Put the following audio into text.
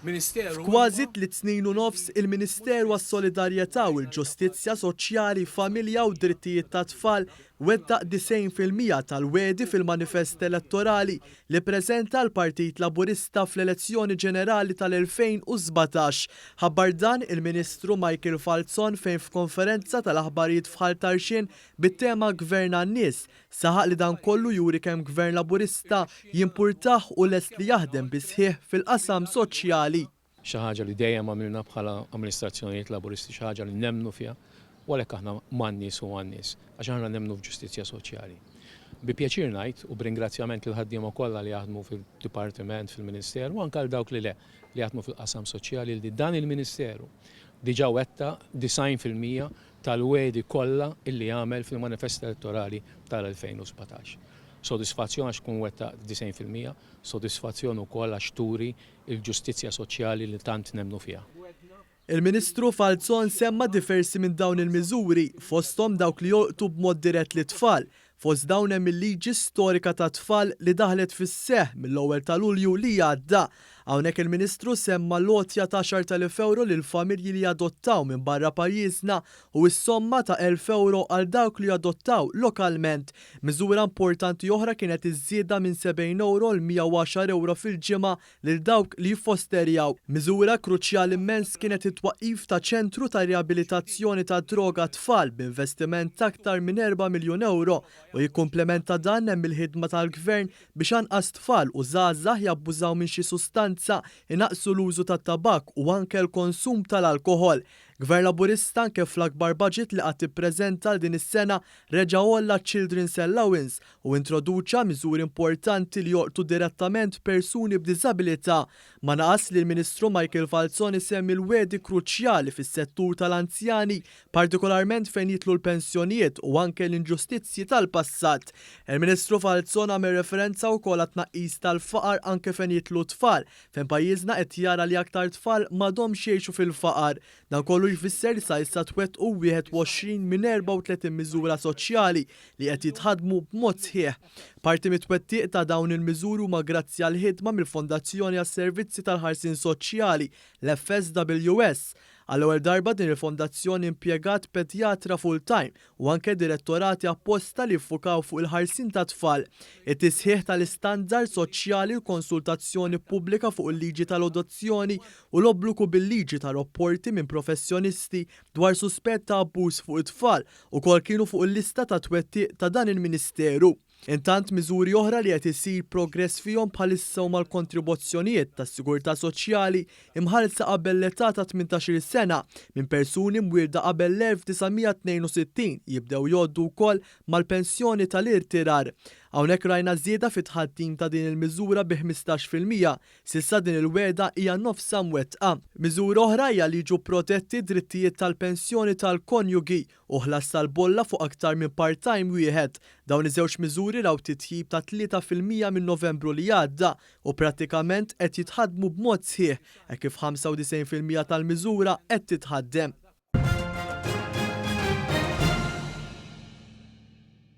Ministeru. F'kważi tliet snin u nofs, il-Ministeru għas-Solidarjetà u l-Ġustizzja Soċjali, Familja u Drittijiet tat-Tfal wettaq 90% tal-wegħdi fil-manifest elettorali li ppreżenta l-Partit Laburista fl-elezzjoni ġenerali tal-2017. Ħabbar dan il-Ministru Michael Falzon fejn f'konferenza tal-aħbarijiet f'Ħal Tarxien bit-tema Gvern għan-Nies Saħaq li dan kollu juri kemm Gvern Laburista jimpurtah u lest li jaħdem bis-sħiħ fil-qasam soċjali. Xi ħaġa li dejjem għamilna bħala amministrazzjonijiet Laburisti, xi ħaġa li nemmnu fiha u għalhekk aħna man-nies u għan-nies, għax aħna nemmnu f'ġustizzja soċjali. Bi pjaċir ngħid u b'ringrazzjament lill-ħaddiema kollha li jaħdmu fid-dipartiment, fil-Ministeru u anke għal dawk li le, li jaħdmu fil-qasam soċjali li dan il-Ministeru diġà wettaq 90% tal-wegħdi kollha illi għamel fil-manifest elettorali tal-2017. Sodisfazzjon għax tkun wettaqt 90%, sodisfazzjon ukoll għax turi l-ġustizzja soċjali li tant nemmnu fiha. Il-Ministru Falzon semma diversi minn dawn il-miżuri, fosthom dawk li jolqtu b'mod dirett lit-tfal. Fost dawn hemm il-liġi storika tat-tfal li daħlet fis-seħħ mill-ewwel ta' Lulju li għadda. Hawnhekk il-Ministru semma l-għotja ta' 10,000 ewro lil familji li jadottaw minn barra pajjiżna u s-somma ta' 1,000 ewro għal dawk li jadottaw lokalment. Miżura importanti oħra kienet iż-żieda minn 70 ewro għal 110 ewro fil-ġimgħa lil dawk li jiffosterjaw. Miżura kruċjali immens kienet it-twaqqif ta' ċentru ta' riabilitazzjoni tad-droga għat-tfal b'investiment t'aktar minn erba' miljun ewro u jikkumplementa dan hemm il-ħidma tal-Gvern biex anqas tfal u żgħażagħ jabbużaw minn xi sustanza, inaqqsu l-użu tat-tabakk u anke l-konsum tal-alkoħol. Gvern Laburista anke fl-akbar budget li qatt ippreżenta għal din is-sena reġa' għolla ċ-Children's Allowance u introduċa miżuri importanti li jolqtu direttament persuni b'diżabilità. Ma naqas li l-Ministru Michael Falzon isemmi l-wegħdi kruċjali fis-settur tal-anzjani, partikolarment fejn jidħlu l-pensjonijiet u anke l-inġustizzji tal-passat. Il-Ministru Falzon għamel referenza wkoll għat-tnaqqis tal-faqar anke fejn jidħlu t-tfal, fejn pajjiżna qed jara li aktar tfal m'għadhomx jgħixu fil-faqar. Dan kollu jfisser li sa issa twettqu 21 minn 34 miżura soċjali li qed jitħaddmu b'mod sħiħ. Parti mit-twettiq ta' dawn il-miżuri huma grazzi għall-ħidma mill-Fondazzjoni għas-Servizzi tal-Ħarsien Soċjali, l-FSWS. Għall-ewwel darba din il-fondazzjoni impjegat pedjatra full-time u anke direttorati apposta li jiffukaw fuq il-ħarsien tat-tfal, it-tisħiħ tal-istandards soċjali, l-konsultazzjoni pubblika fuq il-liġi tal-adozzjoni u l-obbligu bil-liġi ta' rapporti minn professjonisti dwar suspett ta' abbuż fuq it-tfal ukoll kienu fuq il-lista ta' twettiq ta' dan il-Ministeru. Intant miżuri oħra li qed isir progress fihom bħalissa huma l-kontribuzzjonijiet tas-sigurtà soċjali imħallsa qabel l-età ta' 18-il sena minn persuni mwielda qabel l-1962 jibdew jgħoddu wkoll mal-pensjoni tal-irtirar. Hawnhekk rajna żieda fit-tħaddim ta' din il-miżura bi 15%. S'issa din il-wegħda hija nofsha mwettqa. Miżura oħra hija li jiġu protetti d-drittijiet tal-pensjoni tal-konjugi u ħlas tal-bolla fuq aktar minn part-time wieħed. Dawn iż-żewġ miżuri raw titjib ta' 3% minn Novembru li għadda u prattikament qed jitħaddmu b'mod sħiħ hekk kif 95% tal-miżura qed titħaddem.